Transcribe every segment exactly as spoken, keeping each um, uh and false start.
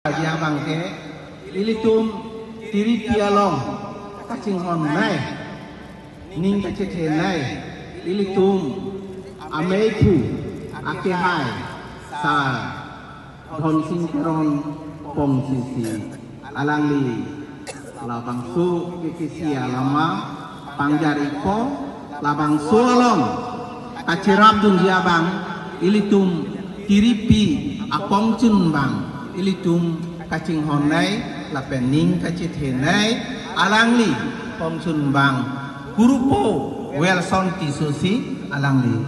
Dia abang ke ilitum tiripi along kachinghon nai, ning kachethe nai, ilitum ameiphu akehai Sar Dhonsing Teron Pongsisi, alangli labangso ke kesi alama pangjar-ikpo, labangso along kachirapdunji abang ilitum tiripi akongchun abang ilitum kachinghon nai lapen ning kachethe nai, alangli kongchun abang Kurupo Welson Tisso si alangli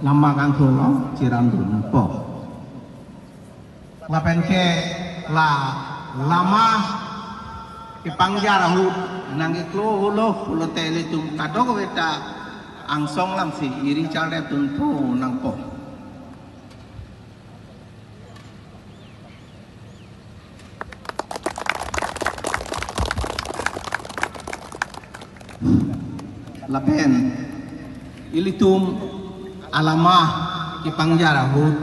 lama kangthur along chirapdunpo. Lapen ke la lama kepangjar ahut nang iklo holo pulote ilitum kadokave ta angsong alamsi iri charlep dunpo nangpo. Lapen ilitum alama kepangjar ahut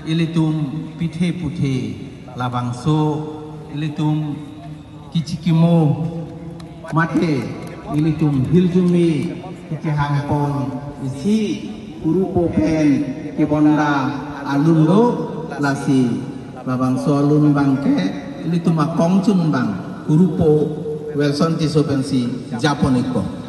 ilitum pithe puthe labangso ilitum kichikimo mate ilitum hiljumi kechehangpon isi Kurupo pen kebonda alun do, lasi labangso alun abang ke ilitum akongchun abang Kurupo Welson Tisso pensi japon-ikpo.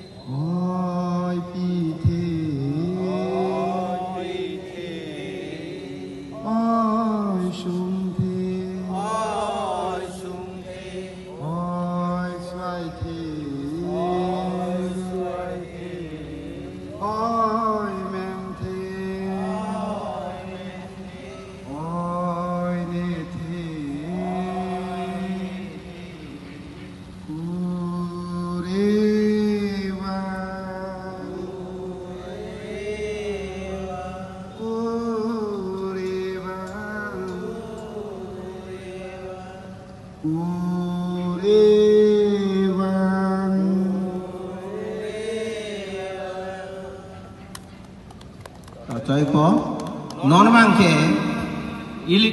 Oi pithe. Oi pithe. Oi sungthe. Oi sungthe. Oi swaithe. Oi swaithe. Oi mengthe. Oi mengthe. Oi nethe. Oi nethe. Kureva. Kureva. Kureva. Kachoi ko, non abang ke ili